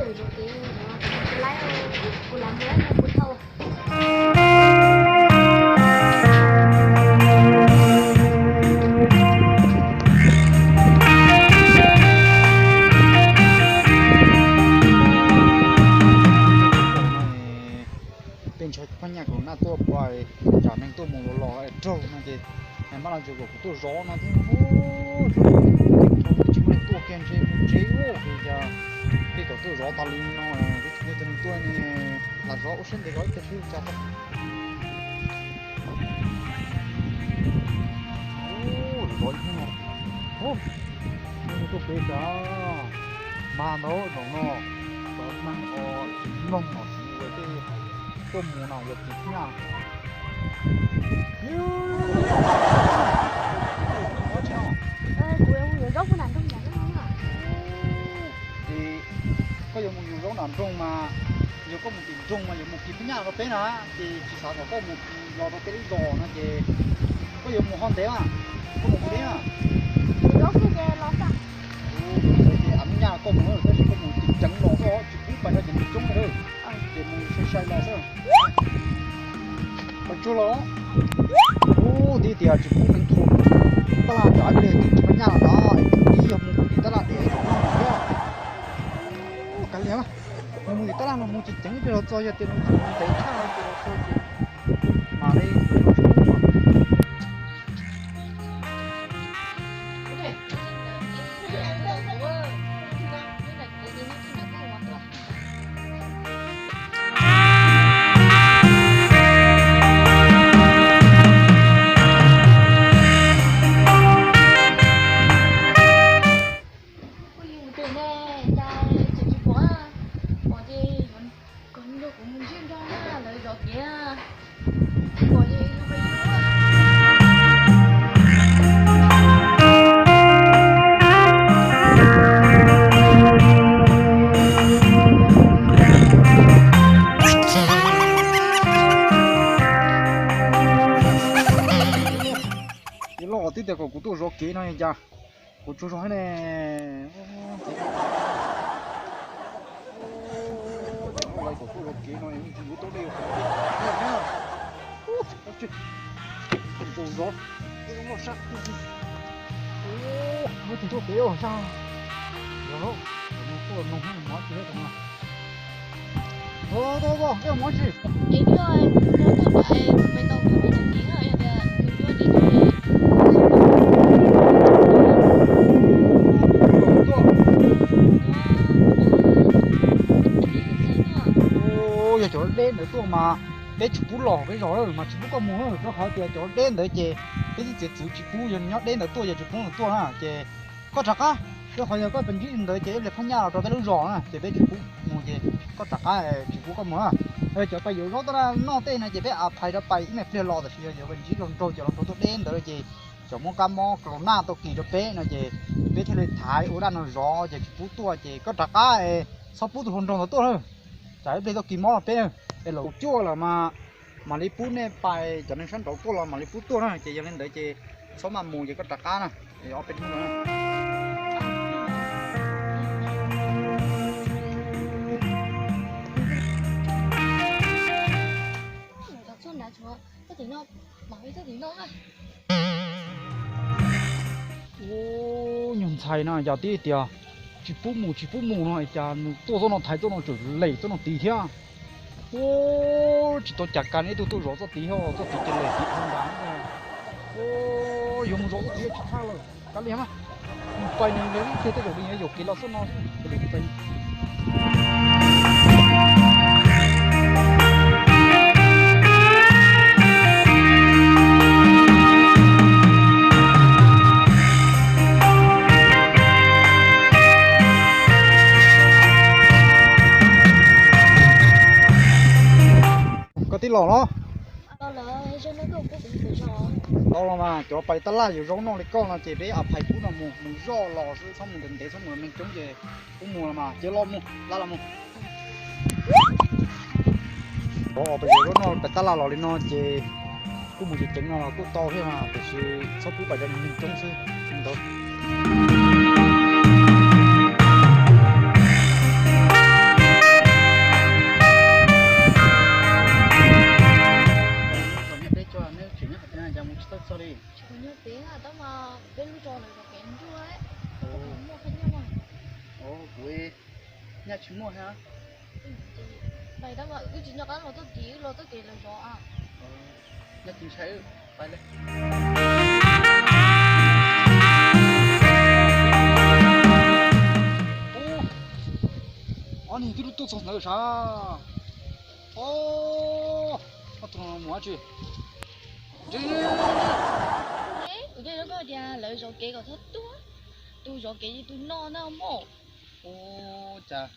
Tej ntshai phab nyaj kaum naj tuaj pais, tsam neeg tuaj mus los los raug no ces maj los tseem kom kuv tuaj zov no thiab. Zov tsis muaj neeg tuaj kiag ntshe mus tsev ua ces cas tej tom tuaj zov tas li no, twb tsis muaj tus neeg tuaj ne. Lam zov ua siab ntev zov ib pliag seb cas tau. Zov ib hnub no, hnub no tuaj pem cas mag ntau zaum no, cov neeg os tsis mloog os tsis ua tej tuaj mus no yog tsis nyaj. Ces koj yuav mus yug zaub nram nroog mas, yog koj mus tim nroog mas yuav mus kis phab nyaj rau peb na, ces tsis xav kom koj mus los rau peb lub zos no ces koj yuav mus ho ntev mas, koj mus mus deb na. Ces av nyaj koj mus tab sis koj mus ceev ceev los xwb, tsis pub pais rau cov neeg coob na, ces mus sai sai los xwb. Pais tsuag los, ub, tib tias tsis pub neeg thua tab laj tsam ib pliag tim phab nyaj los no, tib yog mus tim tab laj diam thiab. Kav liam, mus tim tab laj no mus tsis ceev ib pliag los txog, yog tias mus ntev tshaj los ces los txog ces mam li. Loj tib tias kom kuv tuaj zov kev no cas kuv tsuas zov thiab ne. Lawv kom tuaj zov kev no, kuv tau dej, zov, zov, zov sab, muab tus tuaj kev sab, zov, tuaj noog mov tsis. Ua, ua, ua, ua mov tsis. Ua, yog cov deb ntawd tuaj mas peb tsis pub los peb zos mas tsis pub koj mus, rau qhov tias cov deb ntawd ces peb twb txiav txwv tsis pub, yog nyob deb ntawd tuaj ces tsis pub nws tuaj na ces koj rov qab, rau qhov yog koj pes ntsib ntawd ces ib pliag phab nyaj los rau peb lub zos na ces peb tsis pub mus ces koj rov qab tsis pub koj mus na. Cov pais yuav zaub tuaj noj tej no ces peb a phais rov pais ib me pliag los, tab sis yog yuav pes ntsib hluas nraug, cov hluas nraug tuaj deb ntawd ces cov muab kab mob kaus naj tau kis rau peb no ces peb thiaj li thaiv ua dab no zov ces tsis pub tuaj ces koj rov qab, txhob pub tus hluas nraug ntawd tuaj na. Tsam ib pliag tau kis mob rau peb na. Es lawv cuaj lawm mas mam li pub nej pais, cov neeg sab nraud tuaj los mam li pub tuaj na ces yog li ntawd ces txhob maj mus ces koj rov qab na. Ob peb hnub no Ub, nyuag ntxhais no cas tib tias tsis pub mus tsis pub mus no cas nws tuaj txoj no thaiv txoj no tseem lem txoj no tid thiab. Ub, tsis tau cas kas ib tug tuaj zov txoj tid thiab, txoj tid ces lem tid dhau nrad. Ub, yuav mus zov txoj tid tsis tshaj lawm, kav liam mas. Mus pais nws nws ib pliag tej zaum nws yuav yuam kev los txoj no. Koj twb los los? Tau los mas, cov pais tab laj yuav zaub noj li koj no ces peb a phais pub no mus, mus zoj los xwb, txhob mus ntev ntev, txhob mus neeg coob ces pub mus los mas, cia los mus, la los mus. Cov pais yuav zaub noj pais tab laj los li no ces kuj mus ceev ceev no los kuj tau thiab mas, tiam sis txhob pub pais rau neeg coob xwb, ntawd. Tab mas peb lub zos lawv zov kev nruag, muaj koj nyob mas. Kuv nyaj tsis muaj thiab. Tab mas wb tsis nco qab los txoj kev, wb los txoj kev lawv zov. Nyaj tsis ntshai, pais li. Ob niag twb tuaj txog ntawd sav. Ob tug no mus dab tsi? Kuv twb hais koj tias lawv zov kev kom txhob tuaj, tus zov kev ces tus no na mog. Ua cas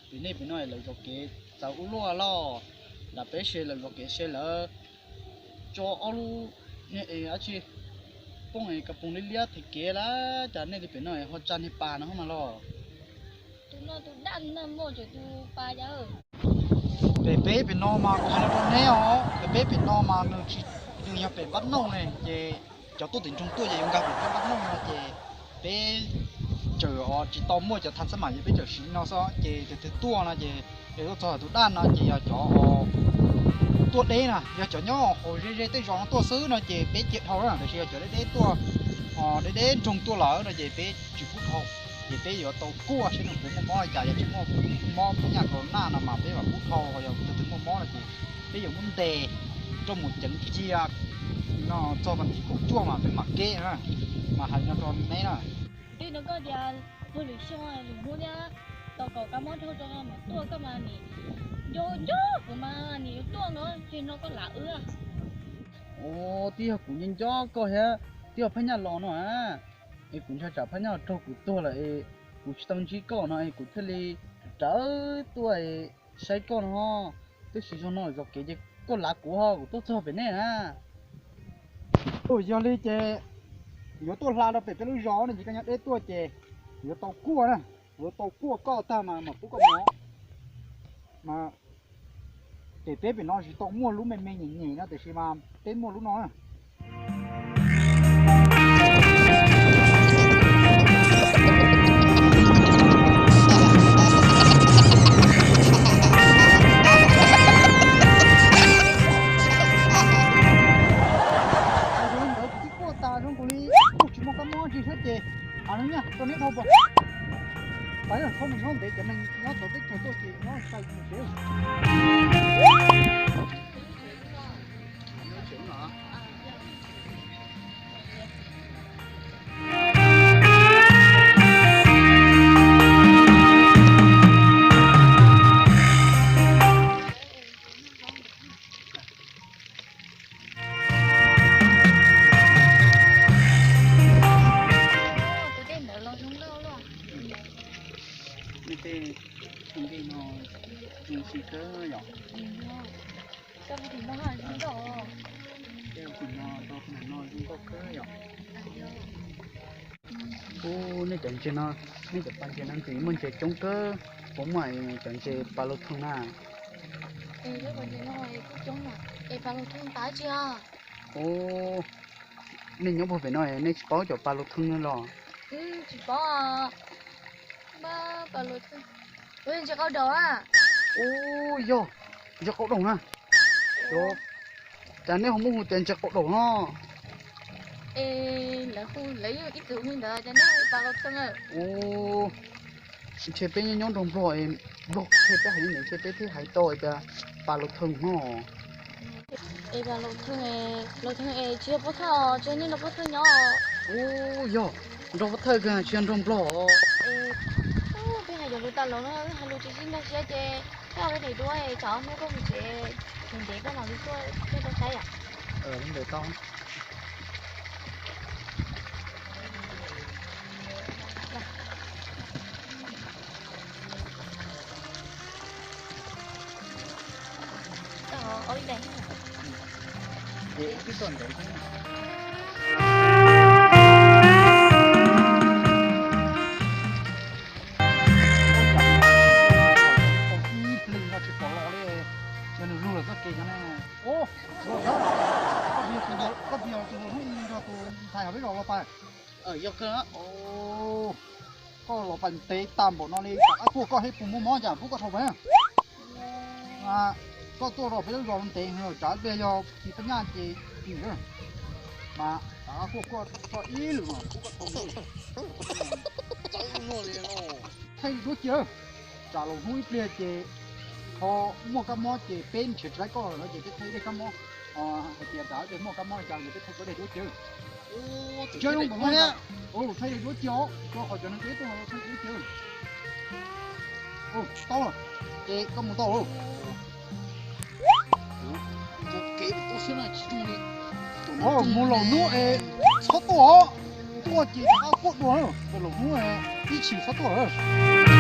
pem nej pem no lawv zov kev txawv ua luaj los? Lam peb se lawv zov kev se lawv tso ob lub niag es dab tsi poob es ka poos liab liab thev kev lawm, cas nej li pem no ho tsa niag pas no mas los? Tus no tus daj na mog, tseem tus pas cas. Pem peb pem no mas kuv hais no rau neb os, pem peb pem no mas nws tsis, nws yog pem npab nauj ne, ces cov tuaj tim nroog tuaj ces yuav nkag pem peb npab nauj no ces peb tseem tsis tau muaj cov thaj xab mam, ces peb tseem siv no xwb, ces tus twg tuaj no ces tuaj txog tus daj no ces yog cov tuaj deb na, yog cov nyob hauv ze ze tej zos no tuaj xwb no ces peb cia dhau na, tiam sis yog cov deb deb tuaj, deb deb nroog tuaj lawm no ces peb tsis pub dhau, ces peb yuav tau kuaj saib nws puas muaj mob li cas, yog tsis muaj mob phab nyaj corona no mas peb mam pub dhau, yog tus twg muaj mob no ces peb yuav muab ntes rau mus ceev cia no txog vas thib kaum cuaj mas peb mam keb na, mas hais no rau neb na. Twb no koj tias muaj lwm xyoo lwm hnub thiab, tau kom kab mob dhau rau mam tuaj, koj mas nim nco nco kuv mas nim yuav tuaj no, ces no koj lam wb. Ua, twb yog kuv nco nco koj thiab, twb yog phab nyaj los no a, es kuv ntshai tsam phab nyaj los raug kuv tuag lawm es kuv tsis tau ntsib koj no es kuv thiaj li rawv tuaj saib koj no. Tab sis zaum no zov kev ces koj lav kuv ho kuv tuaj txog pem nej na. Ua yog li ces yuav tuaj hla rau pem peb lub zos no ces koj nyob deb tuaj ces yuav tau kuaj na, yuav tau kuaj koj tag mas mam pub koj mus. Mas pem peb pem no tsis tau muaj lub me me nyem nyem no tiam sis mas peb muaj lub no na. Ntawd kuv twb kuaj tas zoo nkaus li kuj tsis muaj kab mob tsis thiab ces, a, nyob rau neb dhau pas. Pais, txhob mus nyob ntev, cov neeg nyob txawv teb chaws tuaj ces nyob sai mus tsev. Tus dej ntawd los zoo nkauj luaj. Nej tej tus dej no zoo nkauj kawg yom. Tej tus no zoo nkauj kawg yom. Ub, nej cov ntses no, nej cov pas ntses no ntim muaj ntses coob kawg, puas muaj cov ntses pas laus thooj na? Ub, nej nyob puag pem no nej tsis paub cov pas laus thooj no los? Ub, yog, ntses qau daus na. Cas nej ho muab hu tias ntses qau daus no? Ub, ntshe peb nyob nrog Nplog, Nplog qhia peb hais li ntawd ntshe peb thiaj hais tau tias pas laus thooj no. Es pas laus thooj, laus thooj es tsis yog pov thawj, tsis yog nej no pov thawj nyob. Ub, yog nrog pov thawj kawg tsis yog nrog Nplog. Peb hais cov lus tas los no wb hais lus tsis sib nkag siab ces peb ua peb daim duab es tsam ob hnub koj mus tsev ntev ntev koj mam li tuaj peb tau saib yom. Ntev tau. Ib pliag no tsis pom los li, yog nws lug lawm txoj kev no ne. Koj tias tus hlub nrog tus ntxhais hauv peb zos los pais. Yog kawg. Koj los pais ntev tag npaum no li, tsam qab tuaj koj thiab puas muaj mob cas pub koj dhau pais. Koj tuaj rau peb lub zos ntev heev, tsam ib pliag yog tsis pab nyaj ces tsis mas Kuj koj tso ib lwm mas kuj koj tau txawb luag li no. Thaij duab cia, tsam los hnub ib pliag ces ho muaj kab mob ces peb nrhiav tsis laib koj no ces peb thaij dej kab mob. Hais tias tsam ib pliag muaj kab mob li cas ces peb thaij koj dej duab cia. Thaij dej duab cia os, rau qhov cov neeg peb tuaj thaij duab cia. Tau, ces koj mus tau. Mus laus hnub es txhob tuaj, tuaj ces rov qab quaj dua, laus hnub ib tshim txhob tuaj.